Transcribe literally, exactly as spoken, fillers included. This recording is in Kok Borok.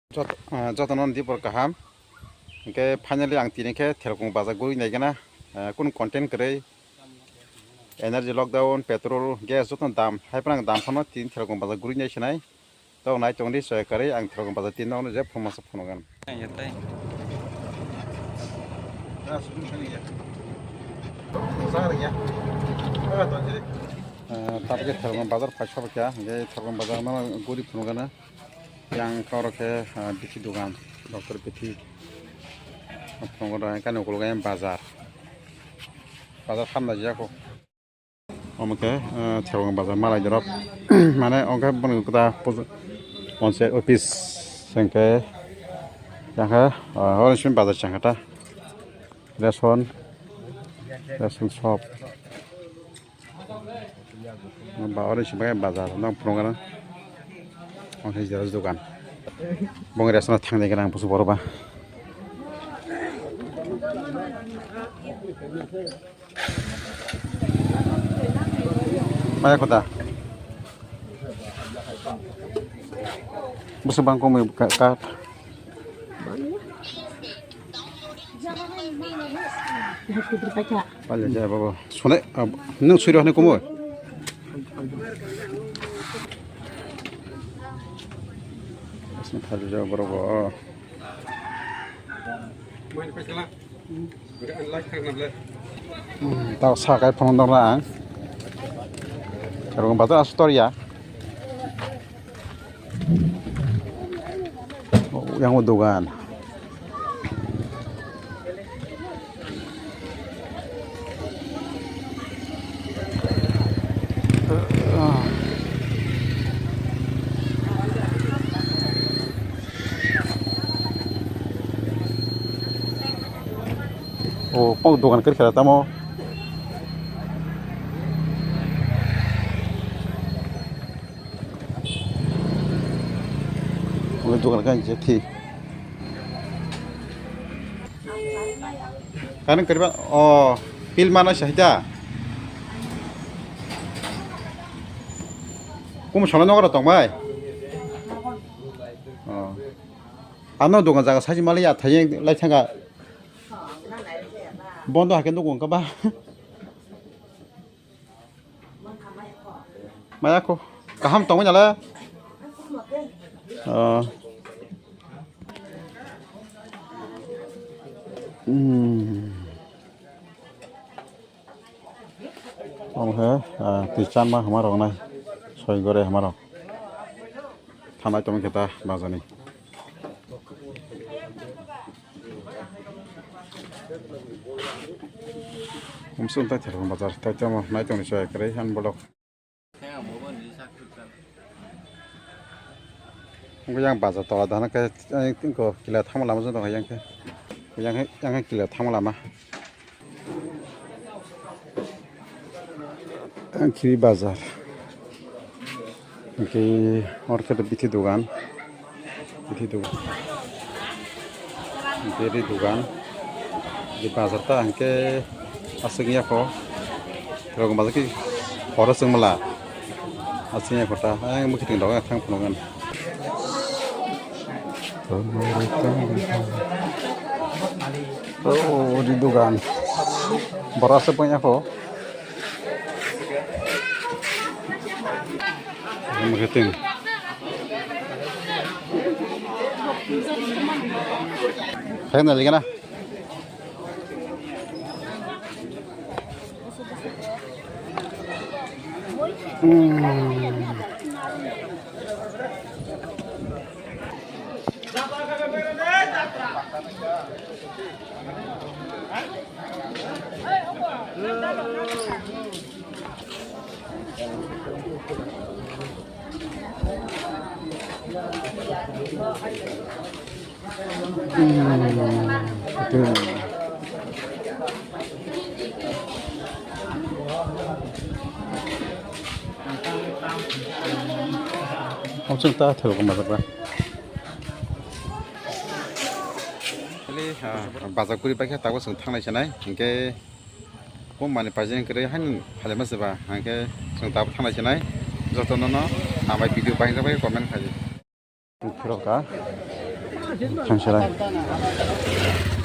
Jot-, ah, jotono dipor kaham. Hingke finally ang tini khe Thelkung bazar guri naigana, ah, kunu content kwrwi, energy lockdown, petrol, gas jotono dam, hai phano ang dam phano tini Thelkung bazar guri nai sinai. Tok nai tongdi soya kwrwi ang Thelkung bazar tini nokno je phunukma se phunugan. Ah, tabuk khe Thelkung bazar phai sobo kha, hingke Thelkung bazar no guri phunukgana. Yang khe oro khe, ah, bithi dogan, doctor bithi. Tongo da kani ukulok yang bazar. Bazar hamna jia kho. Omo khe, ah, Thelkung bazar malai jorok. Mane ongkhe boni kuda pos-, ponchayat office sengkhe yang khe, ah, oro simi bazar changkha ta. Ration, ration shop. Ba oro simi bazar no phunukgana. Ongkhe jera dogan. Bong ration thang de gana busu borok ba. Maya kota. Busu bang kong ka, ka. Pale jaya babo. Sone, ah, nung suri hane kumo. Asma thali jaya boro bo. Hmm, tao sa kai phone dong na ang. Thelkung bazar astor ya. Oh, yang o dogan. Oh, pok dogan kiri kira tamo. Omo dogan kan je thi. Kaning kariba, oh, pil mana sahita. Kum sono nogara tong bai. Oh. Ano dogan jaga saji mali ya thayeng lai thanga. Bondo hake nugo wngkha ba. Maya kho. Kaham tongwi nala. Ah. Hmm. Omo khe, ah, twi chanma hama rok nai. Soi gore hama rok. Thanai tongwi khe ta bazani. Umsung tai Thelkung bazar, tai tamo nai tongni chaya kwrwi han bolok. Wngkha yang bazar tola dana khe, eh, tingko kila thangma lama jora yang khe, yang khe, yang khe kila thangma lama. Ang kiri bazar. Hingke oro khe bithi dogan. Bithi dogan. Beri dogan. Di bazar ta hingke aswk ya kho. Rok bazar ki horo chwng mala. Aswk ya kho ta. Ang bwkhe ting rok thang phunukgwn. Oh, di dogan. Borok aswk bwnya kho. Marketing. Hai na ligana. Hmm. Amsung ta thelo koma ba. Kali, ah, bazar kuri paikha, tabuk chwng thanglai sanai, hinkhe kum mani paijak kwrwi haino phalima se ba, hinkhe chwng tabuk thanglai sanai, jotono no hambai video bahai rok bai comment khai di. Phirok kha, Thansa lai.